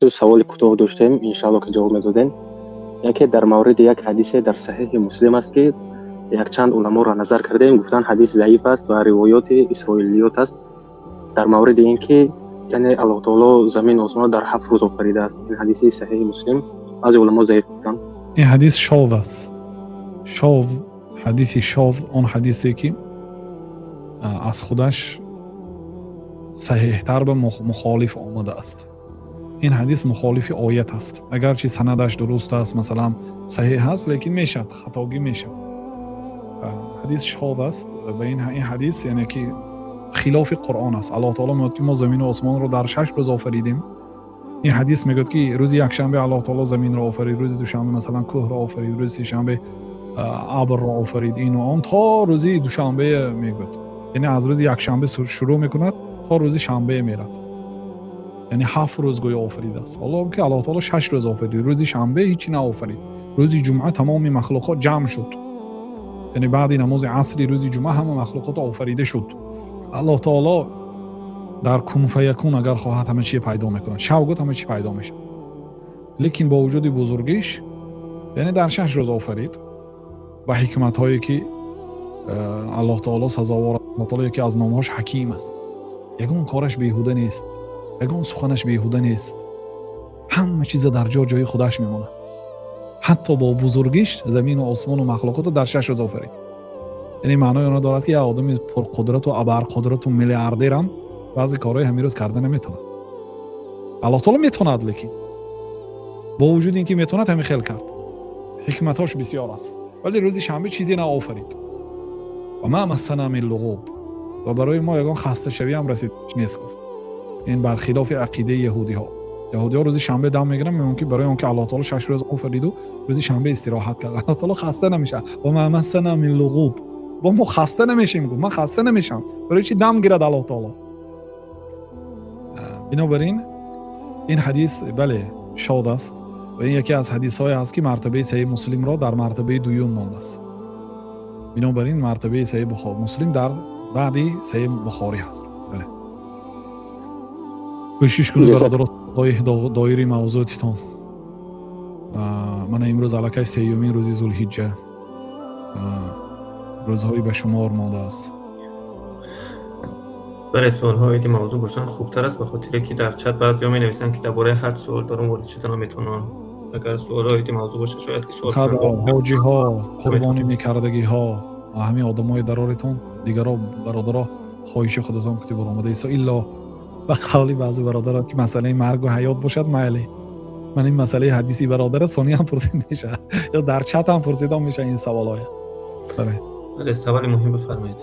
Ду саволи кӯтоҳ доштем, иншаалло, ки ҷавоб медодем. Яке дар мавриди як ҳадисе дар Саҳеҳи Муслим аст, ки якчанд уламоро назар кардем, гуфтанд, ҳадис заиф аст ва ривоёти исроилиёт аст, дар мавриди ин ки, яъне, Аллоҳ таоло замину осмонро дар 7 рӯз офаридааст. Ин ҳадиси Саҳеҳи Муслим, баъзе уламо заиф гуфтанд. Ин ҳадис шоз аст. Шоз, ҳадиси шоз он ҳадисе, ки аз худаш саҳеҳтар ба мухолиф омадааст. Ин ҳадис мухолифи оят аст. Агарчи санадаш дуруст аст, масалан, саҳеҳ аст, лекин мешавад, хатогӣ мешавад. Ҳадис шоз аст. Ба ин ҳадис, яъне ки хилофи Қуръон аст. Аллоҳ таоло мегӯяд, ки мо замину осмонро дар 6 рӯз офаридем. Ин ҳадис мегӯяд, ки рӯзи якшанбе Аллоҳ таоло заминро офарид, рӯзи душанбе, масалан, кӯҳро офарид, рӯзи сешанбе абрро офарид, ину он, то рӯзи душанбе мегӯяд. Яъне аз рӯзи якшанбе шурӯъ мекунад, то рӯзи шанбе мерад, яъне 7 рӯз гӯё офаридааст. Ҳоло ки Аллоҳ таоло 6 рӯз офарид, рӯзи шанбе ҳичи наофарид. Рӯзи ҷумъа тамоми махлуқот ҷамъ шуд, яъне баъди намози асри рӯзи ҷумъа ҳама махлуқот офарида шуд. Аллоҳ таоло дар кун фаякун, агар хоҳад, ҳама чие пайдо мекунад. Шав гуфт, ҳама чи пайдо мешавад. Лекин бо вуҷуди бузургиш, яъне дар 6 рӯз офарид ба ҳикматҳое, ки Аллоҳ таоло сазовор. Аллоҳ таоло яке аз номҳош Ҳаким аст. Ягон кораш беҳуда нест, ягон суханаш беҳуда нест, ҳама чиза дар ҷо ҷои худаш мемонад. Ҳатто бо бузургиш замину осмону махлуқотро дар 6 рӯз офарид. Яъне маънои онро дорад, ки як одами пурқудрату абарқудрату миллиардерам баъзе корҳои ҳамин рӯз карда наметавонад. Аллоҳ таоло метавонад, лекин бо вуҷуди ин ки метавонад, ҳамин хел кард. Ҳикматҳош бисёр аст. Вале рӯзи шанбе чизе наофарид. Ва ма массана мин луғуб, ва барои мо ягон хасташавиам расид нест, гуфт. Ин бар хилофи ақидаи яҳудиҳо. Яҳудиҳо рӯзи шанбе дам мегиранд, мегӯянд, ки барои он ки Аллоҳ таоло 6 рӯз офариду рӯзи шанбе истироҳат кард, Аллоҳ таоло хаста намешавад. Ва ма массана мин луғуб, бо мо хаста намешем, гуфт, ман хаста намешавам. Барои чи дам гирад Аллоҳ таоло? Бинобар ин, ин ҳадис, бале, шоз аст ва ин яке аз ҳадисҳое аст, ки мартабаи Саҳиҳ Муслимро дар мартабаи дуюм мондааст. Бинобар ин мартабаи Саҳиҳ Муслим дар баъди Саҳиҳ Бухорӣ ҳаст. Бале, кӯшиш кунед, бародаро, доири мавзӯътитон. Мана имрӯз аллакай сеюмин рӯзи Зулҳиҷҷа, рӯзҳои ба шумор мондааст. Бале, суолҳое ки мавзӯъ бошанд, хубтар аст, ба хотире ки дар чат баъзеҳо менависанд, ки дар бораи ҳаҷ суол дорам, ворид шуда наметавонам. Агар суолҳое ки мавзӯъ бошад, шояд ки суол ҳоҷиҳо, қурбонӣ мекардагиҳо, ҳамин одамои дароритон, дигаро, бародаро, хоҳиши худатон кути баромада исо. Илло ба қавли баъзе бародаро, ки масъалаи маргу ҳаёт бошад, майли. Ман ин масъалаи ҳадиси бародара сониам пурсид мешавад ё дар чатам пурсида мешавад ин саволҳоя. Бале, саволи муҳим бифармоед.